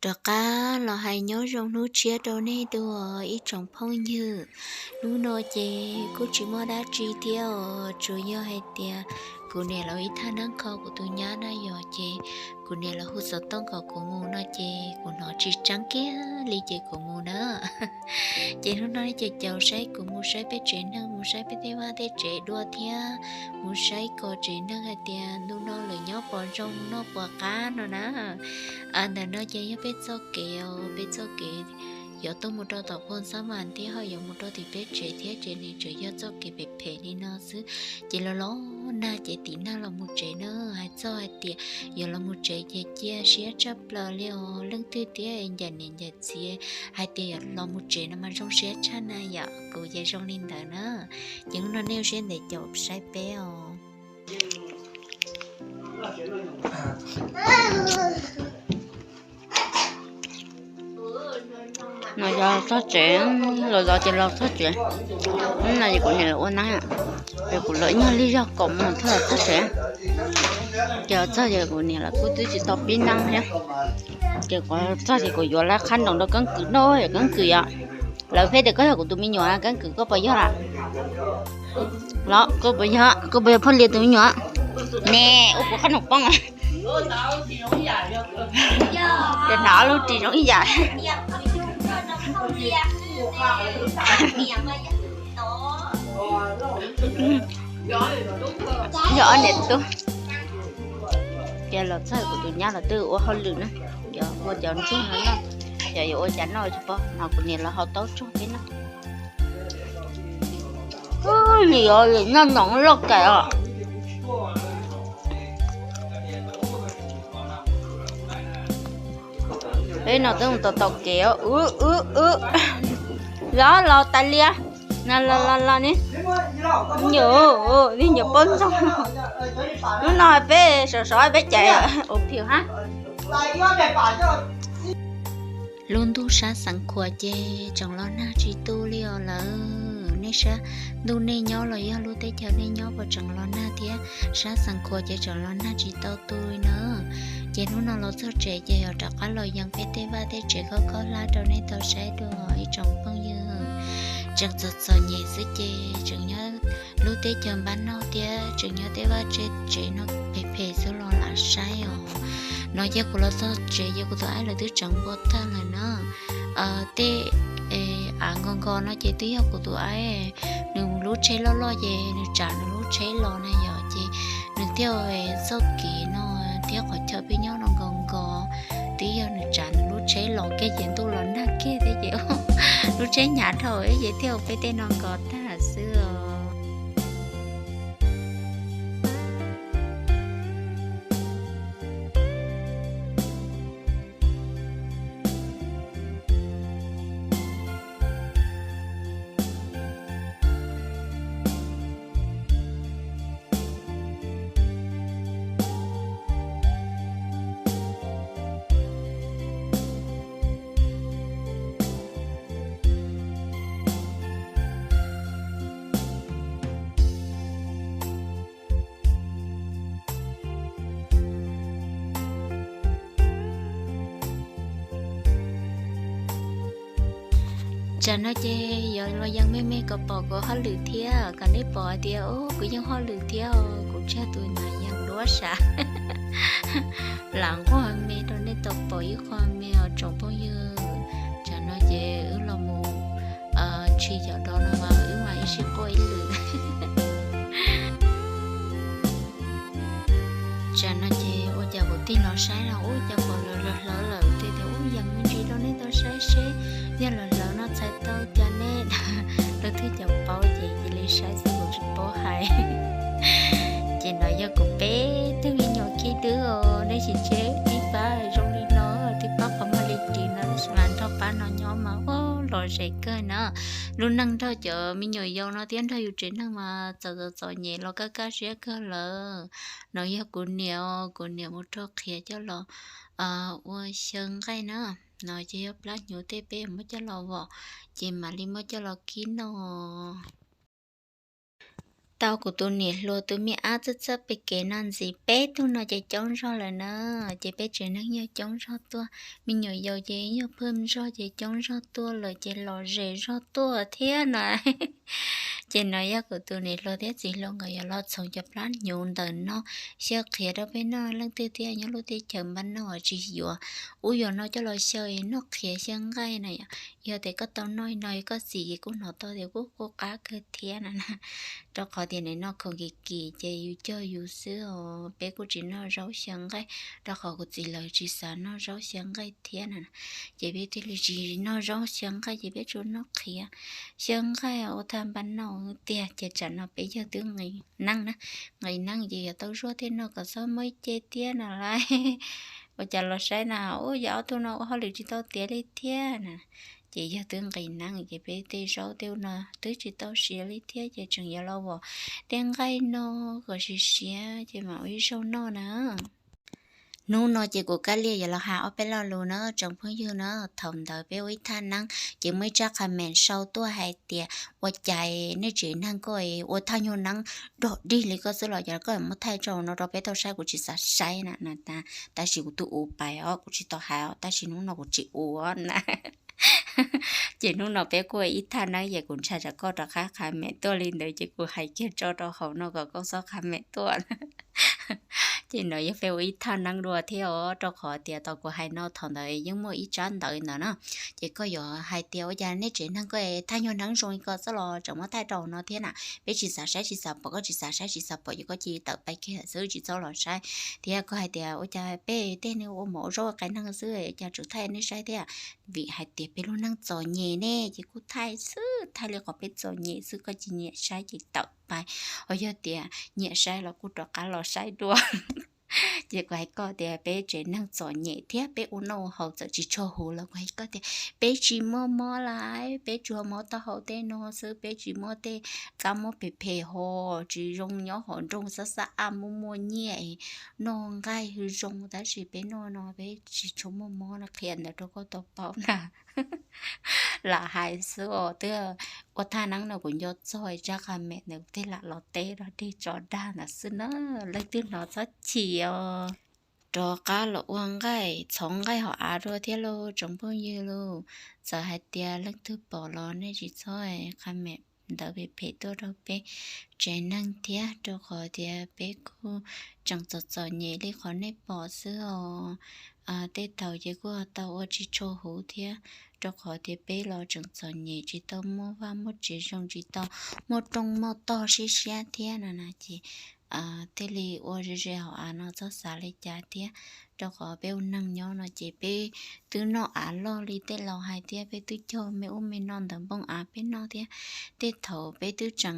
Rov qab los hais nyob zoo hnub tshiab rau nej dua ib tsoom phooj ywg. Hnub no ces kuj tsis muaj dab tsi thiab os, tsuas yog hais tias kuv niam los ib thaj neeb kho kuv tus nyab na yog ces kuv niam los hu xov tooj kom kuv mus no ces kuv hnov tsis tseeb kiag li ces kuv mus na. Ces hnub no ces caum saib kuv mus saib peb tsev neeg, mus saib peb tej vaj tej tsev dua thiab mus saib kom tsev neeg hais tias ntu no lawv nyob puas zoo noj puas qab no na. Ntawm no ces yog peb txoj kev os, peb txoj kev yuav tuaj mus rau tom Phoo Xab Mas thiab ho yuav mus rau tim peb tsev thiab ces nws tseem yog txoj kev phem phem li no xwb. Ces los los nag ces tim nag los mus tsev na, hais txog hais tias yuav los mus tsev ces cia siab tshaj plaws li os. Leej twg thiab ncaim niam ncaim txiv hais tias yuav los mus tsev no mas zoo siab tshaj na yom, kuv ces zoo li ntawd na. Ces hnub no nej ua siab ntev caum saib peb os. No yog txog tsev, los los ces los txog tsev. No ces kuv niam lawv ua neeb, ces kuv lawv ib nyuag lij zog kaum moos thiaj los txog tsev. Ces los txog ces kuv niam lawv kuj twb tsis tau pib neeb thiab. Ces kuv txog ces kuv yuav lawv qhab ntoos rau keeb kwm noj, yog keeb kwm yom. Lawv pheej tias koj yog kuv tus me nyuam, keeb kwm koj puas yog lawm? Los koj puas yog, koj puas yog Phaj Lia tus me nyuam? Ne, ua kuv qhab ntoos poob. Ces hnov lub ris zoo ib yam. Yog ob niam tub. Ces los txog kuv tus nyab los twb ua hauj lwm na, yuav ua cov ntsuag no noj, yog yuav ua cas noj tsis paub, no kuv niam los hau taub tsog peb noj. Ub, li os, li noj ntoo loj kawg os. Peb no twb mus tau tau kev os, ub ub ub. Los los tas li, no los los los ne. Nyuam, nyuam pob ntxoog. Lub no peb sov sov peb caiv ua phim hab. Lub ntuj sab Xeev Khuam ces tseem los nag tsis tu li os lawm. Nej sab ntuj nej nyob los yog lub teb chaws nej nyob puas tseem los nag thiab? Sab Xeev Khuam ces tseem los nag tsis tau tu li na. Ces hnub no los txog tsev ces yog rov qab los yees peb tej vaj tej tsev khob khob hlab rau nej tau saib dua ib tsoom phooj ywg. Tseem txom txom nyem xwb ces tseem nyob lub teb chaws npab noj thiab tseem nyob tej vaj tsev no phem phem xwb los lam saib os. No ces kuv los txog tsev ces kuv tus aib lawv twb tseev npua tag lawm na. Tej av nkos nkos no ces twb yog kuv tus aib, nws lub tsheb loj loj ces nws tsav nws lub tsheb los na yom, ces nws thiaj txoj kev no thiab qhov chaw peb nyob no nkos nkos, twb yog nws tsav nws lub tsheb los kiag ces ntuj los nag kiag thiab ces lub tsheb hnyav dhau ces thiaj ua peb tej no nkos tag xwb os. Tsam no ces yuav los yees me me kom pom kuv hauj lwm thiab kom nej pom hais tias kuv yeej hauj lwm thiab os, kuv tsis yog tus ntawd yeej duab sav. Lam nquag me rau nej tau pom ib qho me os tsoom phooj ywg. Tsam no ces wb los mus tshis cov dos no mas wb mam ib sij quaj ib lwm. Tsam no ces ua cas kuv tig los saib no ub cas pom lawv los hlawv lawm, kuv thiaj tias ub yees me ntsis rau nej tau saib seb yog los hlawv no txhais tau cas ne. Lawv twb cov paub ces cia li saib xwb kuv tsis paub hais. Ces no yog kuv peb tug me nyuam khib dwb os, nej sim tseb tib pab zoo li no, tib pab qhov muag li ris no, tab sis mas nrog pab no nyob mas ua lom zem kawg na. Lub neej nrog cov me nyuam yaus no thiab nrog yus tsev neeg mas txom txom txom nyem los kaj kaj siab kawg lawm. No yog kuv niam, kuv niam mus rau qhiav coj los ua xyaw nqaij na. No ces yog plab hnyuv tej peb muab coj los vom, ces mam li muab coj los kib noj. Tau kuv tus niam hluas tus me ab txawj txawj pem kev no ntxiv, peb tug no ces coob zog lawm na. Ces peb tsev neeg yog coob zog tuaj, me nyuam yaus ces yog pheej zog ces coob zog tuaj lawm ces lom zem zog tuaj thiab na. Ces no yog kuv tus niam hluas thiab txiv hluas nkawd yuav los txhoov cov plab hnyuv ntawm no xyaw qhiav rau peb noj. Leej twg thiab nyob lub teb chaws npab noj tsis yuav, ub yuav no coj los xyaw noj qhiav xyaw nqaij na yom. Yog tias koj tau noj no koj txiv kuj hnov tau tias kuj kuj qab kawg thiab na. Rau qhov tias nim no khoom kim kim ces yus cog yus xwb os. Peb kuj tsis noj zaub xyaw nqaij, rau qhov kuv txiv lawv tsis xav noj zaub xyaw nqaij thiab na. Ces peb thiaj li tsis noj zaub xyaw nqaij, ces peb tsuas noj qhiav xyaw nqaij ua tag npab noj tiag. Ces tsam no peb yawg twb nqis neeb na, nqis neeb ces yuav tau zuaj thiaj noj kom txhob muaj ib ce thiab no lauj. Ua cas los saib na, ub, yog ob tug no ua hauj lwm tsis tau tiav li thiab na. Ces yawg twb nqis neeb ces peb tej zaub tej no twb tsis tau siav li thiab ces tseem yuav los vom tej nqaij no kom siav siav ces mam ua ib zaug noj na. Hnub no ces kuv Kab Liaj yuav los hais ob peb lo lus na tsoom phooj ywg na. Thaum ntawd peb ua ib thaj neeb ces muaj ib tsab qha mem sau tuaj hais tias, ua cas nej tsev neeg koj ua thaj nyuag neeb dog dig li koj xwb los cas koj muab thaij rau no rau peb tau saib, kuv tsis xav saib na. Tab sis kuv twb ua pais os, kuv tsis tau hais os, tab sis hnub no kuv tsis ua na. Ces hnub no peb kuj ua ib thaj neeb ces kuv ntshai tsam koj rov qab qha mem tuaj li ntawd ces kuv hais kiag tso rau hauv no kom koj txhob qha mem tuaj. Ces no yog peb ua ib thaj neeb dua thiab os, rau qhov tias tau kuv hais no thaum ntawd yeej muaj ib tsab ntawv ntawd na. Ces koj yuav hais tias ua cas nej tsev neeg koj thaj nyuag neeb zoo li ko xwb los tseem muab thaij rau no thiab na. Peb tsis xav saib tsis xav pom, koj tsis xav saib tsis xav pom ces koj cia li tawm pais kiag xwb tsis txhob los saib. Thiab koj hais tias ua cas peb tej neeg ua mov ua zaub ua qe neeg xwb cas tseem thaij nej saib thiab. Vim hais tias peb lub neej txom nyem ne ces kuj thaij xwb, thaij li qhov peb txom nyem xwb, koj tsis nyiam saib ces tawm pais. Ho yog tias nyiam saib los kuj rov qab los saib dua. Ces kuv hais koj tias peb tsev neeg txom nyem thiab peb ua noj ua haus txawm tsis tshua huv los kuv hais koj tias peb tsis muaj mob lawm, peb tsuas muab taub hau tej no xwb, peb tsis muaj tej kab mob phem phem ho tsis zoo nyob hauv nroog xab xab ab muaj muaj nyiaj noj nqaij hwj zoo tab sis peb noj no peb tsis tshua muaj mob no, qhia ntawd rau koj tau paub na. Lam hais xwb os, twb ua thaj neeb no kuv nco txog tsab qha mem ntawd kuv thiaj lam los teb rau dej tso dag ntawd xwb na. Leej twg hnov txhob chim os. Rov qab los ua nqaij, txhoov nqaij hauv av dua thiab lauj tsoom phooj ywg lauj. Txawm hais tias leej twg pom los nej tsis txhob qha mem ntawd phem phem tuaj rau peb tsev neeg thiab, rau qhov tias peb kuj tseem txom txom nyem li qhov nej pom xwb os. Tej thaum ces kuj tau ua tsis tshua huv thiab, rau qhov tias peb los tseem txom nyem tsis tau muaj vaj muaj tsev zoo, tsis tau muaj rooj muaj tog siab siab thiab no na ces thiaj li ua ze ze hauv av no txhob xav li cas thiab. Rau qhov peb ua neeg nyob no ces peb twb noj av loj li tej laus hais thiab, peb twb cog me ub me no ntawm npoo av peb noj thiab. Tej thaum peb twb tseem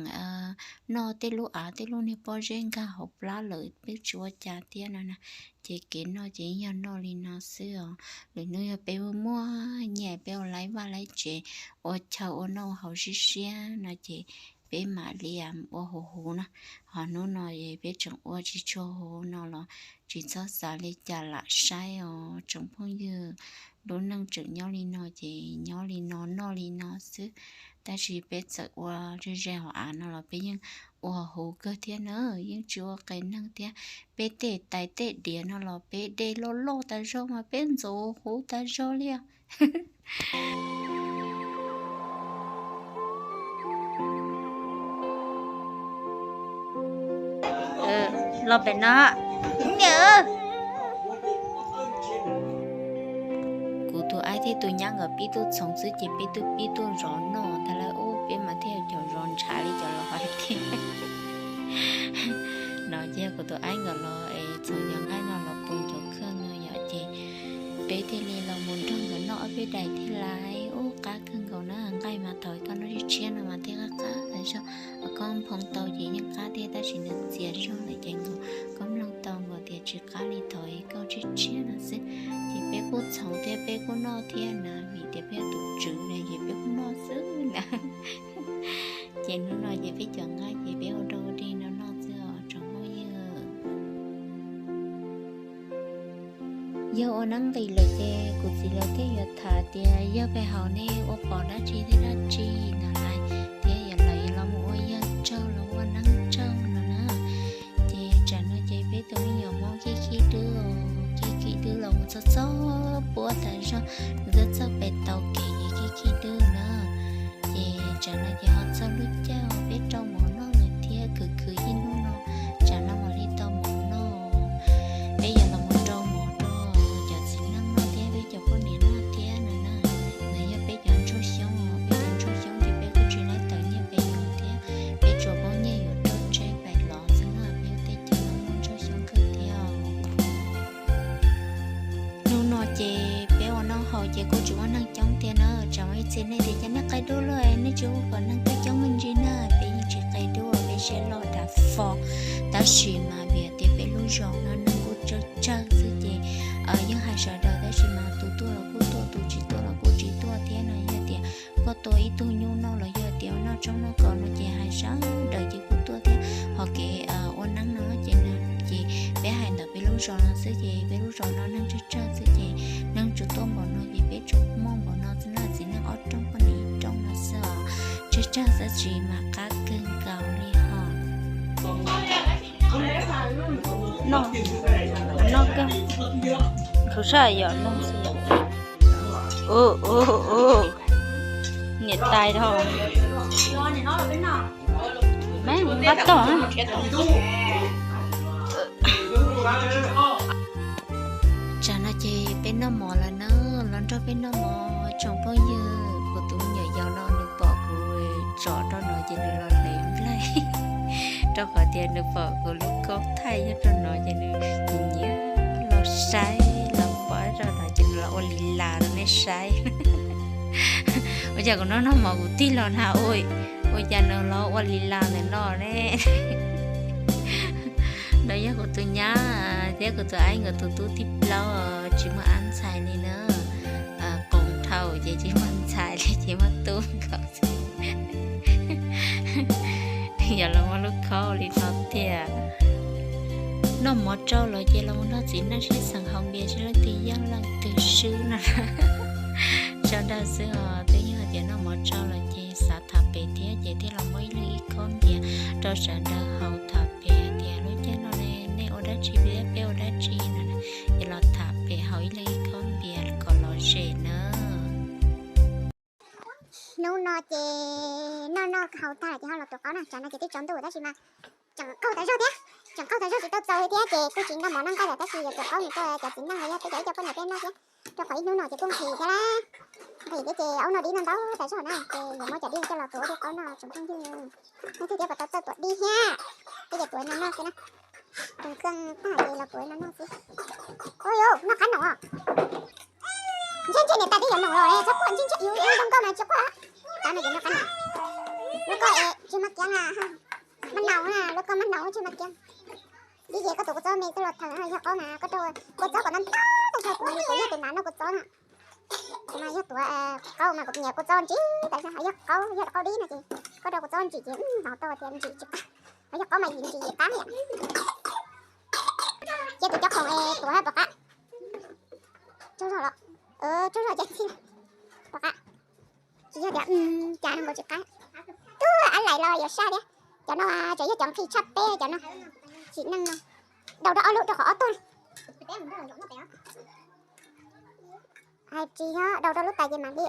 noj tej lub av tej lub niag pob zeb nkag hauv plab lawm peb tsis ua cas thiab no na. Ces kev noj ces yog noj li no xwb os. Lwm hnub yog peb muaj nyiaj peb ua laib vaj laib tsev, ua chaw ua noj ua haus siab siab no ces peb mam li ua huv huv na. Ho hnub no peb tseem ua tsis tshua huv no los tsis txhob xav li cas lam saib os tsoom phooj ywg. Lub neej tseem nyob li no ces nyob li no noj li no xwb. Tab sis peb txawm ua ze ze hauv av no los peb yeej ua huv kawg thiab na, yeej tsis ua qe neeg thiab. Peb tej tais tej diav no los peb de loj loj tas zog mas peb ntxuav huv tas zog li os. Los pem no. Kuv tus aib thiab tus nyab nkawd pib tuaj txhoov xwb ces peb twb pib tuaj zov noj tag lawm ub, peb mas thiaj cov zov ntshav li cov laus hais tiag. No ces kuv tus aib nkawd los es txhoov cov nqaij no los poo cov kheej no yom ces peb thiaj li los mus nrog nkawd noj ob peb daim thiab lais ub, qab kawg nkaus na. Nqaij mas thaum koj noj tshiab tshiab no mas thiaj qab qab tas zog, koj nphoo tau ces yeej qab thiab tab sis nws txias zog lawm ces nkaus koj mloog tau nkaus tias tsis qab li thaum koj tshiab tshiab no xwb. Ces peb kuj txhoov thiab peb kuj noj thiab na, vim tias peb yog tus tswv na ces peb kuj noj xwb na. Ces hnub no ces peb cov nqaij ces peb ua rau ua dig no noj xwb os tsoom phooj ywg. Yog ua neeb nqis lawm ces kuv txiv lawv thiaj yuav tham tias yog peb haus nej ua pom dab tsi thiab dab tsi ntawd lawm, thiab yog lawv yuav los mus ua yawg tsaug los ua neeb tsaug. Nws twb txawj pem tau kev khib khib dwb na. Ces tsam no ces ho txog lub caij peb rau mov noj lawm thiab, khwv khwv ib hnub no tsam no mam li tau mov noj. Peb yuav los mus rau mov rau cov txiv neej noj thiab peb cov poj niam noj thiab no na. Nws yog peb cov ntsuag xyoob os, peb cov ntsuag xyoob ces peb kuj tsis laib tawm nyiaj pem yuav thiab, peb tsuas muab nyiaj yuav rau tseb pem los xwb na, peb tej chaw no muaj ntsuag xyoob kawg thiab os. Hnub no ces peb ua noj haus ces kuj tsis muaj neeg coob thiab na. Tsam ib txhia nej tias cas nej qia dua luaj, nej tsis hu kom neeg tuaj coob me ntsis na. Peb yeej tsis qia dua, peb siab loj dav fo. Tab sis mas vim tias peb lub zos no neeg kuj tsawg tsawg xwb ces yeej hais sawv daws, tab sis mas tus tuaj los kuj tuaj, tus tsis tuaj los kuj tsis tuaj thiab no. Yog tias koj tua ib tug nyuj noj los yog tias noj tshoob noj kos no ces hais sawv daws ces kuj tuaj thiab. Ho kev ua neeb no ces, ces peb hais ntawm peb lub zos no xwb ces peb lub zos no neeg tsawg tsawg xwb ces neeg tsuas tuaj npaum no ces peb tsuas muaj npaum no xwb na, txiv neej ob rooj poj niam ib rooj no xwb os. Tsawg tsawg xwb tsis mas qab kawg nkaus li hos. Noj, noj kawg. Khav saj yom, noj xwb yom. Ub, ub, ub. Niam tais dhau. Meb npab tog. Tsam no ces peb noj mov lawm na, los nrog peb noj mov tsoom phooj ywg. Kuv tus me nyuam yaus no nws pom kuv tsom rau no ces nws los hlev nplaig, rau qhov tias nws pom kuv lub kaub thaij nyob rau no ces nws nyiam los saib los pom rau no ces nws los ua li las rau nej saib. Ua cas kuv noj noj mov kuv tig los na, ua, ua cas nws los ua li las ntawm no ne. No yog kuv tus nyab thiab kuv tus aib nkawd tus tub thib plaub, tsis muaj ab ntxhais li na. Qoos dhau ces tsis muaj ntxhais li ces muaj tub nkaus xwb. Yog los muaj lub khob li no tiag. Noj mov tsau lawm ces los mus nrog txiv neej sib xeem haus npias seb leej twg yeej leej twg swb no. Sawv daws xwb os, twb yog tias noj mov tsau lawm ces xav tham pem thiab ces thiaj los muab ib leeg ib khob npias rau sawv daws haus tham pem tias lub caij no ne nej ua dab tsi thiab peb ua dab tsi no, ces los tham pem haus ib leeg ib khob npias kom lom zem na. Hnub no ces noj noj haus tag lawm ces ho los tuav qaub na, tsam no ces twb tsaus ntuj tab sis mas tseem qaug tas zog thiab, tseem qaug tas zog tsis tau txaus li thiab ces kuj tsis noj mov noj nqaij lawm tab sis yuav tuav qaub mus rau cov txiv neej los yog peb cov ib co poj niam peb noj thiab, rau qhov ib hnub no ces kuj nqhis thiab na. Nqhis thiab ces aub noj dib no ntau tas zog na ces yuav muab cov dib coj los tuav ua dib qaub noj tsoom phooj ywg. Leej twg thiab puas tau txawj tuav dib thiab, peb ces tuav no noj xwb na. Tus kheej tag ces los tuav no noj xwb. Ua yuav noj qab no os. Ntshe ntshe niam tais twb yuav noj los txhob quaj, ntshe ntshe yus zoo nkauj mas tsis quaj. Qaub no ces noj qab no. Lub koj es tsis muaj kiab na, maj naus na, lub koj maj naus tsis muaj kiab. Dib ces koj tuav kua txob me coj los theem, yog qaub mas koj rau kua txob kom ntau ntau tas zog, kuv mas kuv yog tus hnav noj kua txob na. Kuv mas yog tuav qaub mas kuv nyiam kua txob ntsis tas zog, yog qaub yog qaub dib no ces koj rau kua txob ntsim ces hnov tau tias ntsim tsis qab, yog qaub mas yim ntsim yim qab yom. Cia tus cov khoom es tuav pom qab. Tsaug zog los, tsaug zog ces txhij pom qab. Tsis yog tias cas no nkaus tsis qab. Tub ab laim los yuav saj thiab. Cov no tseem yog cov nqhis tshaj peb cov no. Txiv neej no daus rau ob lub rau qhov ob tug. Hais tsis yog daus rau lub tais ces mam li,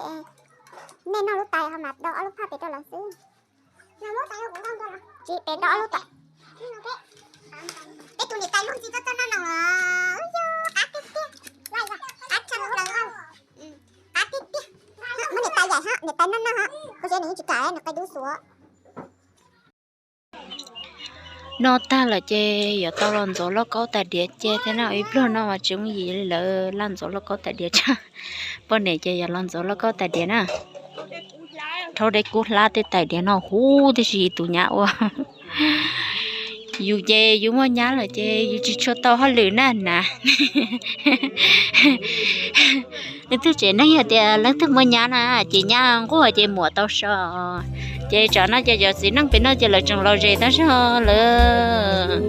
nej noj lub tais ho mam daus ob lub phaj pem rau lawv xwb. Tsis pem rau ob lub tais. Peb tus niam tais muaj ntxi txoj txoj noj no los yog qab tiag tiag, qab tshaj plaws, qab tiag tiag. Muab niam tais yaim hab, niam tais noj noj hab, kuv xav nws yeej tsis kam, nws qia dub xuav. Noj tag lawm ces yuav tau los ntxuav lauj kaub tais diav ces thiab na, ib pluag no mas tsis muaj yim li lawv laj ntxuav lauj kaub tais diav tshaj. Poj niam ces yuav los ntxuav lauj kaub tais diav na. Rhaub dej kub hlab tej tais diav no huv tib si tus nyab ua. Yus ces yus muaj nyab lawm ces yus tsis tshua tau hauj lwm na na. Leej twg tsev neeg yog tias leej twg muaj nyab na ces nyab nquag ces muam tau so. Ces tsam no ces cov txiv neej pem no ces lawv tseem los zes tab zog lawm.